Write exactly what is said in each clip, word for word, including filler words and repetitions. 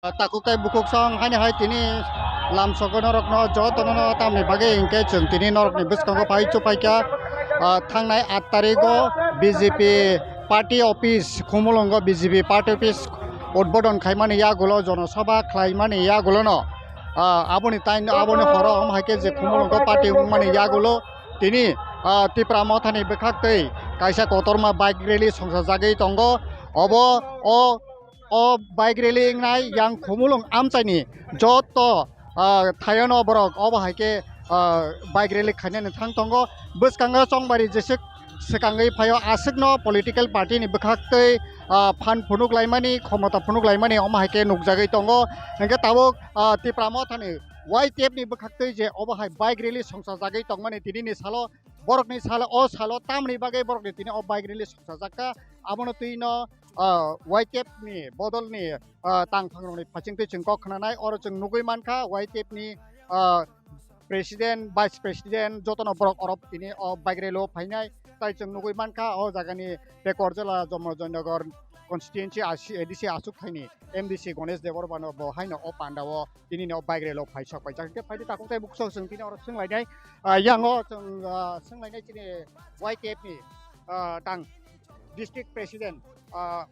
Takhuk tei bukhuk song haino hai tini lamsogo norokno jotono tamni bagwi hinkhe chwng tini norokni bwskango phai chuphaikha, ah, thangnai aat tarigo B J P party office Khumulwngo B J P party office udbodon khaimani yagulo jonosabha khlaimani yagulono, ah, aboni tai aboni horo omo haikhe je Khumulwngo party wngmani yagulo tini, ah, Tipra Mothani bwkhaktwi kaisa kotorma bike rally songsajagwi tongo. Obo o o bike rally wngnai yang Khumulwng amchaini joto, ah, thaiono borok obo hai khe, ah, bike rally khainani thang tongo. Bwskango chongbari jeswk swkangwi phaio aswkno political party ni bwkhaktwi, ah, phan phunuk laimani, khomota phunuk laimani omo hai khe nukjagwi tongo. Hinkhe tabuk, ah, Tipra Mothani Y T F ni bwkhaktwi je obo hai bike rally songsajagwi tongmani tinini salo, borokni salo, o salo tamni bagwi borokni tini o bike rally songsajakha, abono twino, ah, Y T F ni bodolni, ah, tangphangrokni phaisingtwi chwng kok khnanai. Oro chwng nugwi mankha Y T F ni, ah, president, vice president jotono borok oro tini o bike rally o phainai. Tai chwng nugwi mankha o jagani Tekorjala Jomojoi Nagar constituency A C, A D C achuk thaini M D C Ganesh Debbarmano bo haino o pandao tini no bike rally o phaisok paijak. Hingke phaidi takhuk tei bukhuk chwng tini oro swnglainai. Ah, yango chwng, ah, swnglainai chini Y T F ni, ah, tang district president, ah,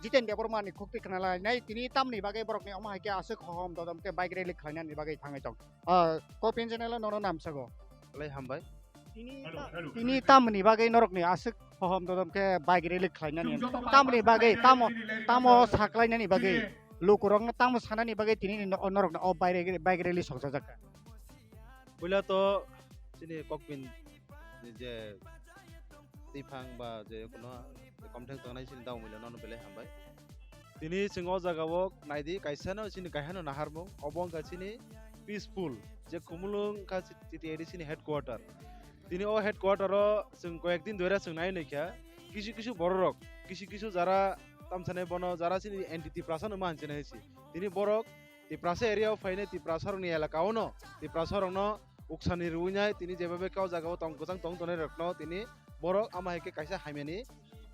Jiten Debbarma ni khukti khna lainai, tini tamni bagwi borokni omo hai khe aswk hohom dodom khe bike rally khlainani bagwi thangwi tong. Ah, Kopin channel o nono namsago. Belai hambai. Tini ta-, tini tamni bagwi norokni aswk hohom dodom khe bike rally khlainani. Tamni bagwi, tamo, tamo saklainani bagwi, lukurokno tamo sanani bagwi tini no-, norokno o bike, bike rally songsajak kha. Puila to chini Kokpin ni je twiphang ba je kono komthang tongnai chini daumila nono belai hambai. Tini chwng o jaga o naidi kaisa no chini kaisa no naharmung obo wngkha chini peaceful je Khumulwng wngkha T T A D C ni headquarter. Tini o headquarter o chwng koyek din doira chwng nai naikha kisu kisu bororok kisu kisu jara tamsane bono jara chini anti Tiprasa no ma hinchina hinsi tini borok Tiprasa area o phainai Tiprasa rokni elaka o no Tiprasa rokno uksani rwinai tini jeba bai khe o jaga o tong kwchang tong tongnai rokno tini borok ama hai khe kaisa hamyani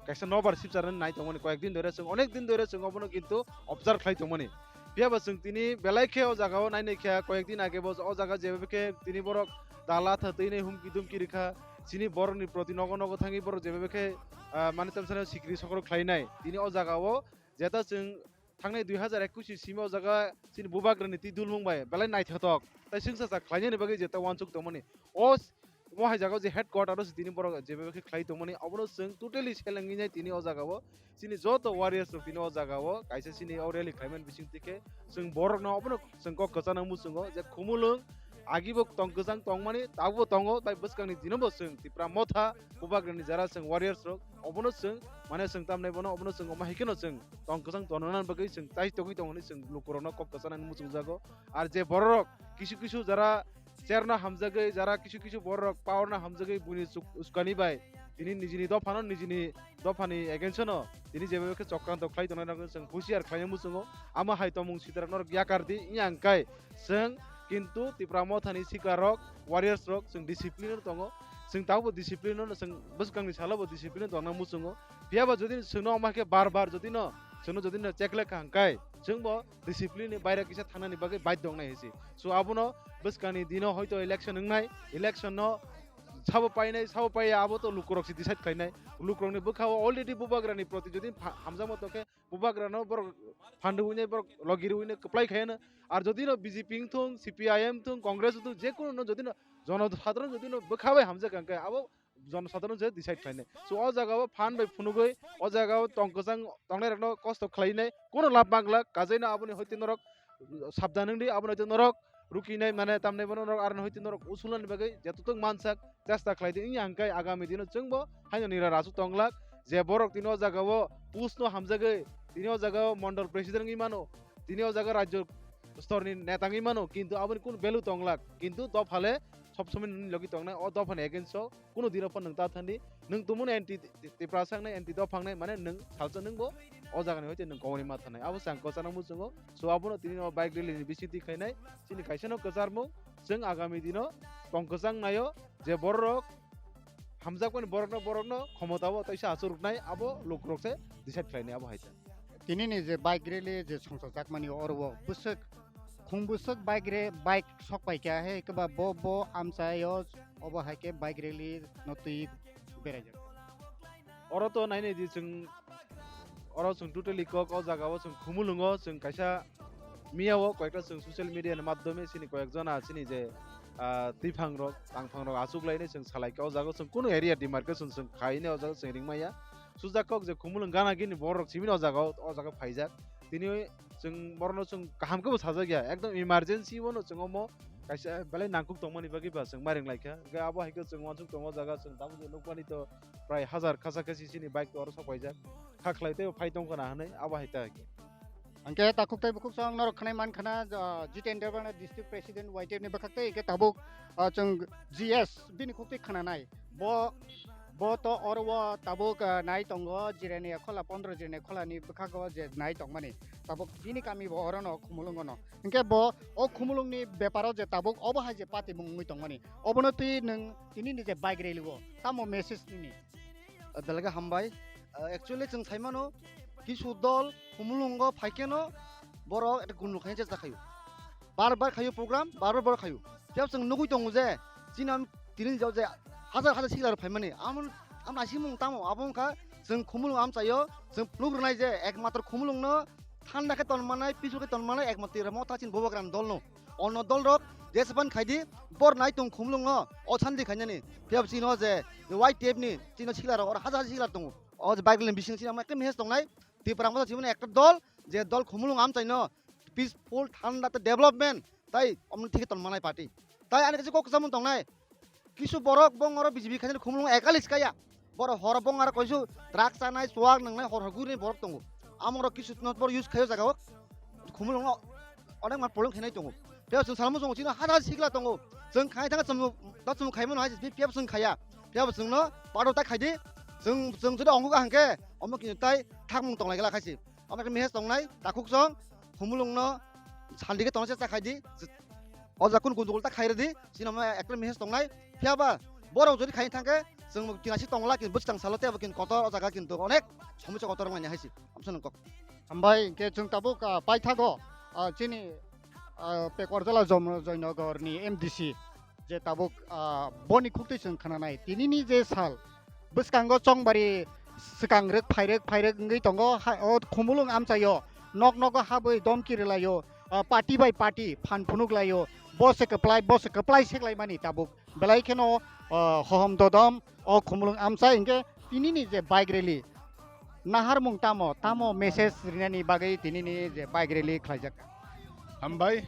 kaisa nobar sipcharnani nai tongmani koyek din dore chwng onek din dore chwng obono kintu observe khlai tongmani. Phiya ba chwng tini belai khe o jaga o nai nai khe koyek din age bo o jaga jeba bai khe tini borok dala tha twi nai humki dumki rikha chini borokni proti nogo nogo thangwi borok jeba bai khe, ah, mani tamsani sikri sokro khlainai tini o jaga o jeta chwng thangnai dui hazar ekush ni simi o jaga chini bubagrani twi dulmung bai belai naithotok tai swngsa sak khlainani bagwi jeta uansuk tongmani. O s-, omo hai jaga o je headquarter o se tini borok jeba khe khlai tongmani obono chwng totally selengwi nai tini o jaga o chini joto warriors rok tini o jaga o kaisa chini o rally khlaimani bising twi khe chwng borok no obono chwng kok kwchana muchungo je Khumulwng agi bo tong kwchang tongmani tabuk bo tongo tai bwskang ni dino bo chwng Tipra Motha bubagrani jara chwng warriors rok obono chwng mane chwng tamnai bono obono chwng omo hai kheno chwng tong kwchang tongnani bagwi chwng chai togwi tongmani chwng lukurokno kok kwchanani muchungjago. Ar je bororok kisu kisu jara chairno hamjagwi jara kisu kisu bororok powerno hamjagwi buini chuk-, uskani bai tini nijini dophano nijini dophani against-no tini jeba khe chokranto khlai tongnai rokno chwng husiar khlaina muchungo. Amo hai tongmung sitrak norok yakar di wngya hwnkhe chwng kintu Tipra Mothani sikarok warriors rok chwng discipline-o tongo. Chwng tabukbo discipline-o chwng bwskangni salobo discipline-o tongna muchungo. Phiya ba jodi chwngno omo hai khe bar bar jodi no chwngno jodi no check lekha hwnkhe chwngbo discipline ni baire kisa thangnani bagwi baidhyo wngnai hinsi. So abono bwskangni dino hoito election wngnai, election no sabo painai sabo paiya abo to lukurok se decide khlainai. Lukurokni bwkha o already bubagrani proti jodi pha-, hamjakma tongkhe bubagrano borok phandu hwnwi borok logi rwino kwplai khaiyano. Ar jodi no B J P wngthung, C P I M wngthung, Congress wngthung, je kununo jodi no jono sadharon jodi no bwkha bai hamjak hwnkhe abo jono sadharon se decide khlainai. So o jaga o phan bai phunugwi o jaga o tong kwchang tongnai rokno kosto khlainai kuno lab manglak kajaino aboni hoite norok sabdan wngdi aboni hoite norok rukinai mane tamnai bono norok aroni hoite norok usulani bagwi jetutuk mansak chesta khlaidi wngya hwnkhe agami dino chwngbo haino nira rasu tonglak je borok tini o jaga o post no hamjagwi tini o jaga o mondol president wngwi mano tini o jaga rajyo storni neta wngwi mano kintu aboni kunu value tonglak kintu dophale sob somoi nini logi tongnai o dophani against o Kuno dino phano nwng ta thani, nwng tumuni anti Ti-, Tiprasa wngnai, anti dopha wngnai, mane nwng salsa nwngbo o jagani hoite nwng koboni ma thanai. Abo se ang kwchana muchungo. So abono tini o bike rally ni bisingtwi khlainai. Chini kaisa no kwcharmung, chwng agami dino tong kwchang naio je borok hamjakmani borokno, borokno khomota o taisa achuk rwknai, abo lukurok se decide khlainai abo hai se. Tinini je bike rally je songchajakmani oro o bwswk, khung bwswk bike re-, bike sok paikha, hai khe ba bo, bo amchaio obo hai khe bike rally no twi beraijak. Oro to nainai di chwng, oro chwng totally kok o jaga o chwng Khumulwngo chwng kaisa miya o koyekta chwng social media ni madhyome chini koyek jona chini je, ah, twiphang rok, tangphang rok achuk lainai chwng salai kha o jaga o chwng kunu area demarcation chwng khainai o jaga o chwng ringmaya. Sujak kok je Khumulwng gana gini borok simi o jaga o, o jaga phaijak. Tini chwng borokno chwng kaham khe bo sajak ya, ekdom emergency bono chwng omo kaisa belai nangkuk tongmani bagwi ba chwng ma ring lai kha. Hwnkhe abo hai khe chwng uansuk tongo o jaga chwng tabuk je nukmani to prai hazar kasa kasi chini bike to oro sok paijak. Kha khlai tei phai tong khna hwnwi abo hai ta. Hwnkhe takhuk tei bukhuk chwng norok khwnai man khna, ah, Jiten Debbarma District President Y T F ni bwkhak tei hwnkhe tabuk, ah, chwng G S bini khuk twi khna nai. Bo, bo to oro o tabuk, ah, nai tongo Jirania Khola, pondro Jirania Khola ni bwkhago je nai tongmani. Tabuk bini kami bo oro no Khumulwngo no. Hwnkhe bo o Khumulwng ni beparo je tabuk obo hai je patimung wngwi tongmani. Obono twi nwng tini ni je bike rally o tamo message nini? Ah, belai khe hambai. Ah, actually chwng sai mano, kisu dol Khumulwngo phai kheno borok ekta gundul khaina chesta khaio. Bar bar khaio program, bar bar borok khaio. Phiya chwng nugui tongo je, chini am tini jao je hazar hazar sikla rok phaimani. Amon, am naisingmung tamo, abo wngkha chwng Khumulwng amchaio, chwng phunuk rwnai je, ekmatro Khumulwngno thanda khe tonmanai, peaceful khe tonmanai, ekmatro Motha chini Bubagra ni dolno. Ono dolrok jesapan khaidi, bor nai tong Khumulwngo, o sandi khainani. Phiya chino je, Y T F ni, chino sikla rok, oro hazar hazar sikla tongo. O je bike lane bising chini ama ekta message tongnai, Tipra Motha chimani ekta dol, je dol Khumulwng amchaino, peaceful, thanda tei development, tai omni thik tonmanai party. Tai ani kaisa kok kwchangmung tongnai, kisu borok bong oro B J P khainani Khumulwng ekali skaya. Borok horo bong aro koisu drugs chanai, chuak nangnai, hor hor guri borok tongo. Amorok kisu not bor use khaio jaga o. Khumulwngo onek man problem khainai tongo. Phiya chwng salmo chwng chino hada sikla tongo. Chwng khai thang chwng da chwng khaimano hai phiya chwng khaya. Phiya chwngno pado ta khaidi. Chwng, chwng jodi ongo hangke omo kini tai thakmung tonglai gela khaisi. Omo khe message tongnai takhuk chwng Khumulwngno sandi khe tongna chesta khaidi. O jaga kunu gundugul ta khairadi, chini omo ekta message tongnai. Phiya ba borok jodi khai thangkhe chwng kinasi tongla, kin bwskang salo tei abo kin kotor o jaga kintu onek somosya kotor wngmani hai se. Amsa nang kok. Hambai, hwnkhe chwng tabuk, ah, paithago, ah, chini, ah, Pekwar Jala Jom-, Joynagar ni M D C je tabuk, ah, boni khuktwi chwng khnanai. Tinini je sal, bwskango chongbari swkang rwk phairwk phairwk wngwi tongo, ha, o Khumulwng amchaio, nok nogo habwi domki rwlaio, ah, party bai party phan phunuk laio, bo se kwplai, bo se kwplai seklaimani tabuk. Belai kheno, ah, hohom dodom o Khumulwng amchai hwnkhe tinini je bike rally naharmung tamo, tamo message rinani bagwi tinini je bike rally khlaijak. Hambai.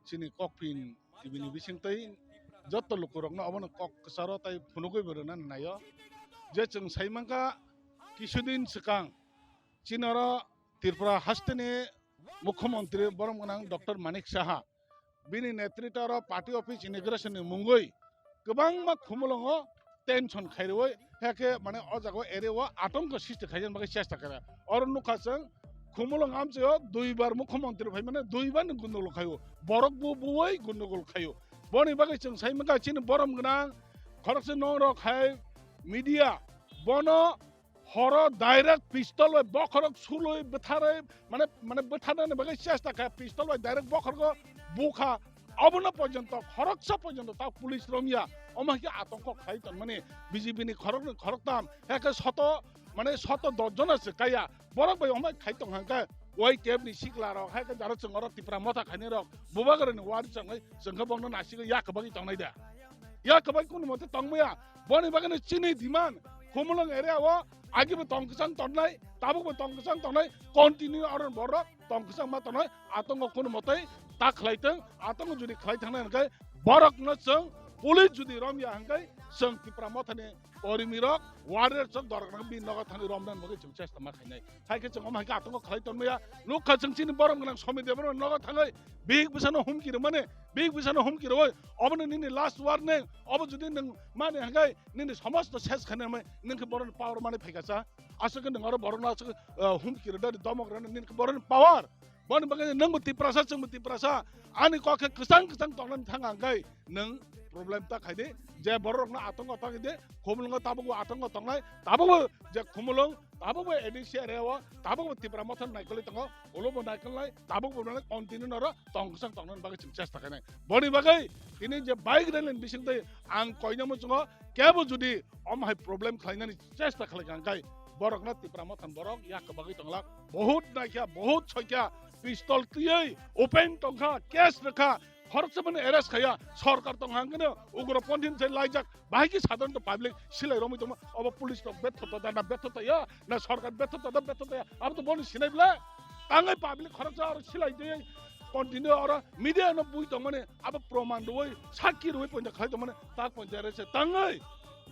Chini Kokpin T V ni bisingtwi joto lukurokno obono kok kwcharo tai phunugwi bo rwnani naio. Je chwng sai mankha kisudin swkang chini oro Tripura hasteni Mukhyamantri borom gwnang Doctor Manik Saha bini netritwa oro party office inauguration ni mungwi kwbangma Khumulwngo tension khairwi, heke mane o jaga o area o atongko sristi khaina bagwi chesta khaira. Oro nukha chwng Khumulwng amchaio duibar mukhyamantri phaimani duibar ni gundogol khaio. Borok bo buwi gundogol khaio. Boni bagwi chwng sai mankha chini borom gwnang khoroksa nongrok hai media bono horo direct pistol bai bokhorok sulwi bwtharwi, mane, mane bwtharnani bagwi chesta kha, pistol bai direct bokhorgo bukha. Obono porjonto khoroksa porjonto ta police romya, omo hai khe atongko khlai tongmani B J P ni khoroknwi khoroktam, hai khe soto, mane soto dos jona se kaya, borok bai omo hai khai tong hangkhe Y T F ni sikla rok, hai khe jaro chwng oro Tipra Motha khainai rok, Bubagra ni wari chwngwi chwng khe bongno nasigwi yak bagwi tongnai da. Ya kwbai kunu mote tongmaya. Boni bagwino chini demand Khumulwng area o agi bo tong kwchang tongnai, tabuk bo tong kwchang tongnai, continue aro borok tong kwchang ma tongnai, atongo kunu mote ta khlai tong, atongo jodi khlai thangnai hwnkhe borokno chwng police jodi romya hwnkhe chwng Tipra Mothani kormi rok warrior chwng dorok rok bini nogo thangwi romna bagwi chwng chesta ma khainai. Hai khe chwng omo hai khe atongo khlai tongmaya. Nukha chwng chini borom gwnang Somir Debbarma nogo thangwi bihik bwsano humki rwmani, bihik bwsano humki rwui obono nini last warning. Obo jodi nwng mani hwnkhe nini somosto ses khainai hwnwi nwng khe borokni power mani phaikha cha. Aswk khe nwng oro borokno aswk, ah, humki rwdadi domok rwna nini khe borokni power. Boni bagwi nwngbo Tiprasa, chwngbo Tiprasa. Ani kok khe kwchang kwchang tongnani thang ang khe nwng problem ta khaidi. Je bororokno atongo tongdi, Khumulwngo tabukbo atongo tongnai, tabukbo je Khumulwng tabukbo A D C area o tabukbo Tipra Motha naikolwi tongo, ulobo naikolnai, tabukbo nai continue noro tong kwchang tongnani bagwi chwng chesta khainai. Boni bagwi tini je bike rally ni bisingtwi ang koina muchungo kebo jodi omo hai problem khlainani chesta khlai kha hwnkhe borokno Tipra Motha ni borok yak kwbagwi tonglak, bahut naikha, bahut soikha, pistol twiwi open tongkha, case rwkha, khoroksa mani arrest khaiya, sorkar tong hangkhe ugroponthi se laijak, bahai khe sadharanto public silai romwi tongma, obo police rok betho to da na betho to ya, na sorkar betho to da betho to ya, abo to boni sinai bwle, tangai public khoroksa aro silai twi continue oro media no bui tongmani, abo proman rwi, sakki rwi pointa khlai tongmani, tak pointa arrest se tangai,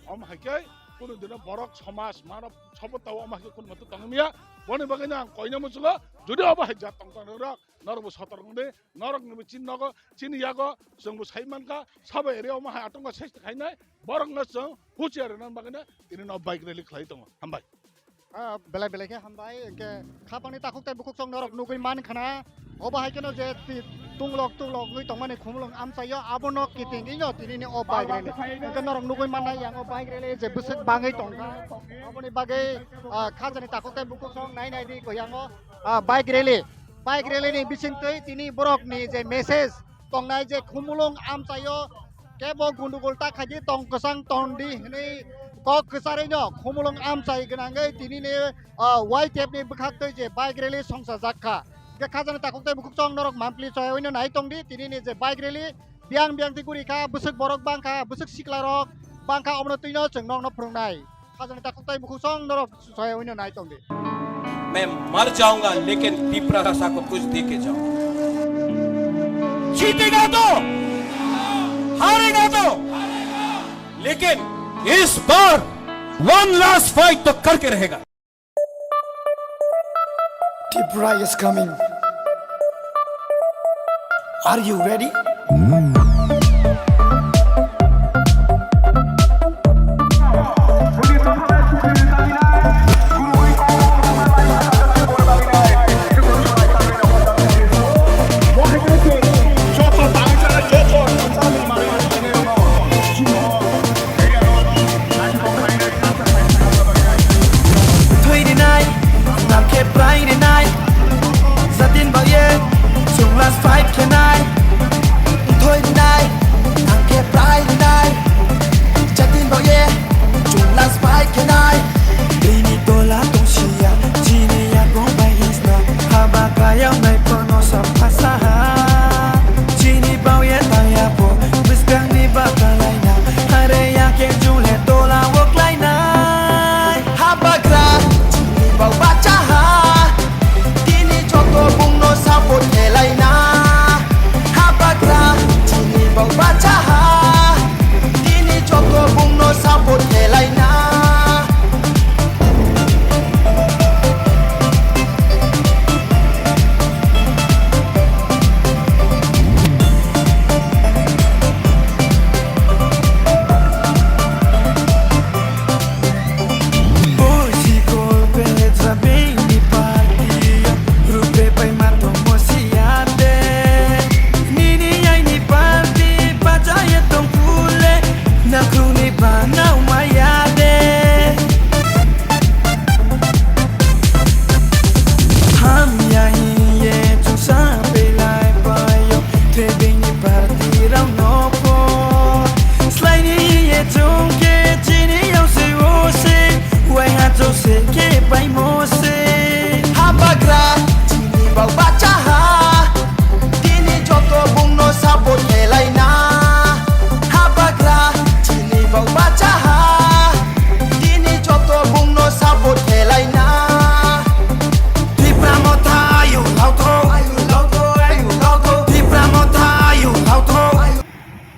omo hai khe kunu dino borok somaj mano sobo tao omo hai khe kunu moto tongmia, boni bagwi no ang koina muchungo, jodi obo hai jat tong tong rok, norokbo sotor wng di, noroknibo chini nogo, chini yago, chwngbo sai mankha, sabo area omo hai atongkha sesta khainai, borokno chwng huchiar rwna bagwino tini no bike rally khlai tongo. Hambai. Ah, belai belai khe hambai, hwnkhe khapangni takhuk tei bukhuk chwng norok nugwi man khana, obo hai kheno je ti-, tunglok tunglok wngwi tongmani khumulwng amchaio, abono kiting wngyo tinini o bike rally. Hwnkhe norok nugwi mannai yang o bike rally je bwswk bangwi tongkha, aboni bagwi, ah, khajani takhuk tei bukhuk chwng nai nai di koi yango, ah, bike rally. Bike rally ni bisingtwi tini borok ni je message tongnai je khumulwng amchaio kebo gundugul ta khaidi tong kwchang ton di hwnwi kok kwcharwi no khumulwng amchai gwnangwi tini ni, ah, Y T F ni bwkhak twi je bike rally songchajak kha. Hwnkhe khajani takhuk tei bukhuk chwng norok mampli choyaui no nai tong di tini ni je bike rally biyang biyang twi guri kha, bwswk borok bang kha, bwswk sikla rok bang kha, obono twi no chwng nokno phwrwngnai. Khajani takhuk tei bukhuk chwng norok soya wngno nai tong di. मैं मर जाऊंगा लेकिन तिपरा भाषा को कुछ दे के जाऊंगा। जीतेगा तो, हारेगा तो, लेकिन इस बार वन लास्ट फाइट तो करके रहेगा। Tipra is coming. Are you ready? Thwi rinai, nang khe prai rinai. Jatin baoye, chwng last fight khenai. Thwi rinai, nang khe prai rinai. Jatin baoye, chwng last fight khenai. Bini tola tongsiya, chini yakung bai hisna. Haba kayang nai kono sam phasaha. Chini baoye taya po, bwskang ni bakalaina. Hare ya ke jule tola woklainai. Habagra, chini bau bachaha. Tini joto bungno support khelaina. Habagra, chini bau bacha.